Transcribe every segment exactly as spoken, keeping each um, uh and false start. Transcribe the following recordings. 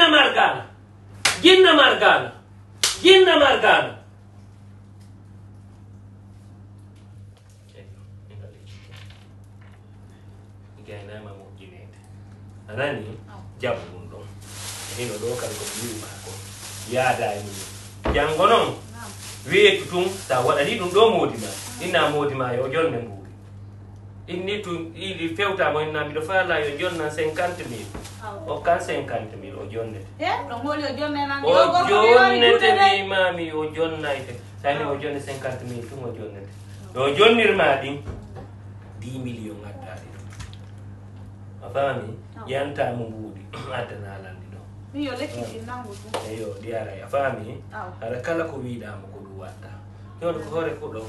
Margana. Jinna Margana. Jinna Margana. Eyyo, mi ngalii. Mi gaynaama moƴƴineede. A nanii? Aw. Jaɓu ɗum ɗon. Hino ɗoo kadi ko mi wi'umaa ko. Yaadaa e mum. Janngo non, aw, weetu tun, si a waɗanii ɗum ɗoo moodi maa. Inna moodi maa yo jonne mbuuɗi. Inni tun, ɗi fewtaa mo inna miɗo faalaa yo jonnan cinquante mille. Aw. Okkan cinquante mille, o jonnete. Eh, ɗon hooli o jonne nan, o yo gorko mi wawi jonnete juutude. Mi maa mi o jonnayte. Tani o jonni cinquante mille tun o jonnete. No o jonnir ma ɗin, dix millions addaa ɗi ɗon. A faami? Awa. Yanta mo mbuuɗi, addana landi ɗon. Mi yo lekki ɗin nangu tun. Eyo, ɗi aray. A faami? Awa. Hara kala ko wiɗaa mo ko ɗum watta. Jooni ko hoore ko ɗon.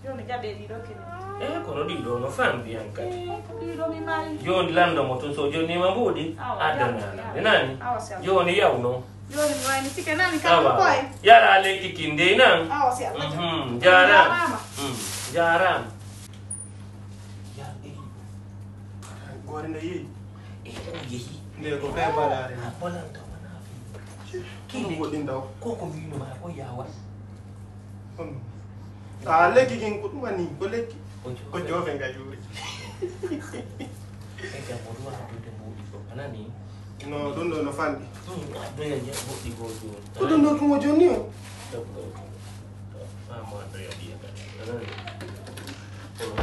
Jooni jaɓee ɗi ɗo kene. Eh, kono ɗi ɗo no famɗi an kadi. Eh, ko ɗi ɗo mi mari. Jooni lanndo mo tun so o jonnii ma mbuuɗi, awa, addana landi. Nani? Awa, si Allah. Jooni yaw non. Jooni mi wayni tike nani kam. Awa, ko awa. Yara lekki kin dey nan. Awa, si Allah. Mhm, jaaraama. Jaaraama. Mm, jaaraama. Yar ɗe yiɗi. Goore nde yehi. E o yehi. Nde ko fee balaare. A bolanta wona fii. Kii woɗɗi ndaw. Ko ko wiino ma ko yawa. Ka lekki kin ko ɗum woni ko lekki. Ko joofe nga yuuri. E jam o ɗum wona ɗum de mbuuɗi ɗo. A nanii? No, ɗum ɗo no fanɗi. Hmm, addoya je goɗɗi goo jooni. Ko ɗum ɗo ɗum o jonni o? Ɗum ɗo ɗum. Ah, mo addoya ɗiya kadi. A nanii?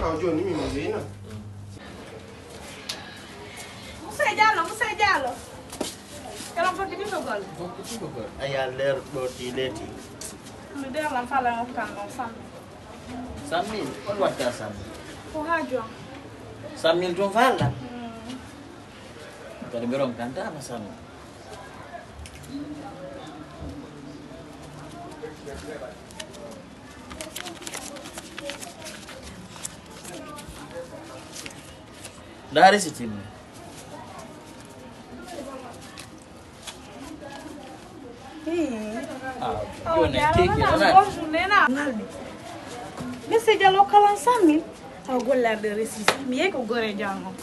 Aw jooni min mi jeyna. Hmm. Monsieur Diallo, Monsieur Diallo. Kala fokkiti ko gol. Fokkiti ko gol. Aya leer ɗo ti leti. Mi de lan fala mo kan ɗon fan. Cent mille? On watta cent mille? Ko haaju am. Cent mille tun falla? Mm. Kadi mi ronkanta ma cent mille. Dari si timmi. Hii. Ah, oh, yo ne keke, na. Bonjour, Nena. Ngalmi. Monsieur Diallo, kalan cent mille. Aw golle arde resi. Mi yehi ko gore jango.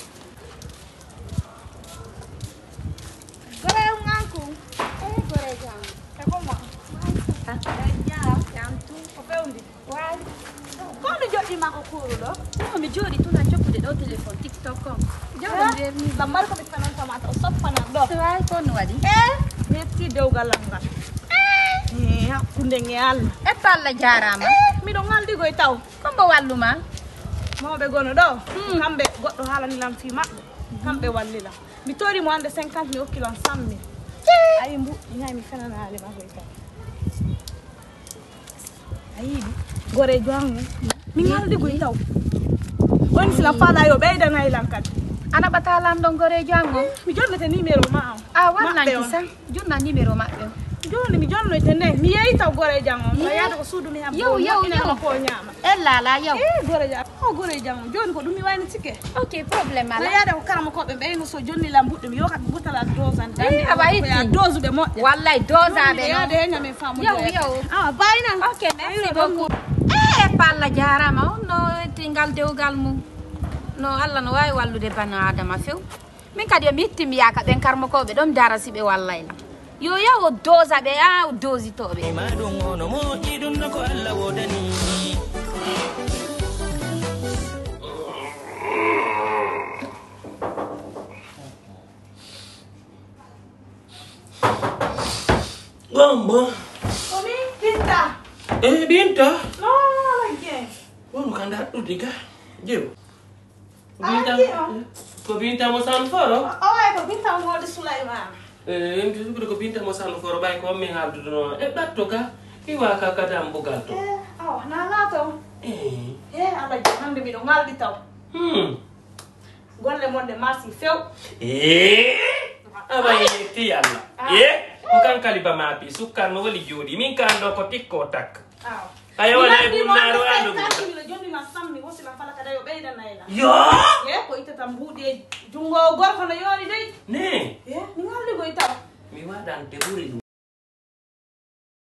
Gore nganku. Eh, gore jango. E ko mo? Ah. Ya, yantu. Ko fewndi. Waaw. Ko mi joɗɗi ma ko kuuruɗo? Ko mi jooɗi tun a jokkude ɗo téléphone TikTok on. Jawɗo mi werni. Lammal ko mi fananta ma taw soppanan ɗo. So waawi ko no waɗi? Eh, mi hetti dewgal am ngal. Eh, hakkunde nge Allah. E to Allah jaaraama. Eh, miɗo ngaldigoy taw. Ko mbo wallu ma? Mawɓe gono ɗo. Hmm. Kamɓe goɗɗo haalani lam fii maɓɓe. Kamɓe walli lam. Mi tori mo hande cinquante, mi okki lan cent mille. Ayi mbu, ñaami fenanaale ma koy taw. A yiɗi? Gore jango. Mi ngaldi goy taw. On sila fala yo ɓeydanay lan kadi. Ana ɓata lan ɗon gore jango? Mi jonnete numéro ma on. A wannanki san. Jonna numéro maɓɓe on. Jooni mi jonnoyte nde. Mi yehi taw gore jango. Eh. Yaade ko suudu mi han. Yow, yow, yow. Ko ñaama. Ella la yow. Eh, gore jango. O gore jango. Jooni ko ɗum mi wayni tike. Ok, problème ala. Yaade ko karamokooɓe ɓe no so jonni lan buɗɗe mi yokat butala dose an. Eh, a wayi ko ya ti. Dose ɓe moƴƴa. Wallay dose aɓe no. Yaade he ñamen faamu. Yow, yow. Ah, bayna. Ok, merci beaucoup. Eh, palla jaarama on no tingal dewgal mum. No Allah no waawi wallude bana Adama few. Min kadi yo mi itti mi yaaka ɓen karmokooɓe ɗon dara si ɓe wallay lan. Yo yaw o doosa ɓe, aa o doositoo ɓe. Ma ɗum ono moƴƴi, ɗum no ko Allah woodani. Gombo. Ko min Binta. Eh, Binta? No, lagge. Wonu ka ndaɗɗudi ga. Jew. Ko Binta, ko Binta mo Sanforo? O, o, ay, ko Binta mo Mawɗo Sulaymana. Eh, en ko Binta mo Sanforo, ɓay ko min haaldude no. E ɓatto ka, iwa ka ka dambugal to. Eh, awa, na laato. Eh. Eh, Alla jam, hande miɗo ngalɗi taw. Hmm. Golle mon ɗe marsi few. Eh, awa yetti Alla. Ah. Eh, ko kan kaliba ma bi, sukkal no woli jooɗi. Min kan ɗo ko tikko tak. Awa. Ayo, mi wala e laddi mo bunnaaro hande ando cinquante mille, jonni ma sammi, wosi lan fala kada yo ɓeydanay lan. Yo! Ye, ko ittata mbuuɗi e jungo gorko no yoori dey. Ne? Ye, mi ngaldi goy taw. Mi waɗante ɓuri ɗum.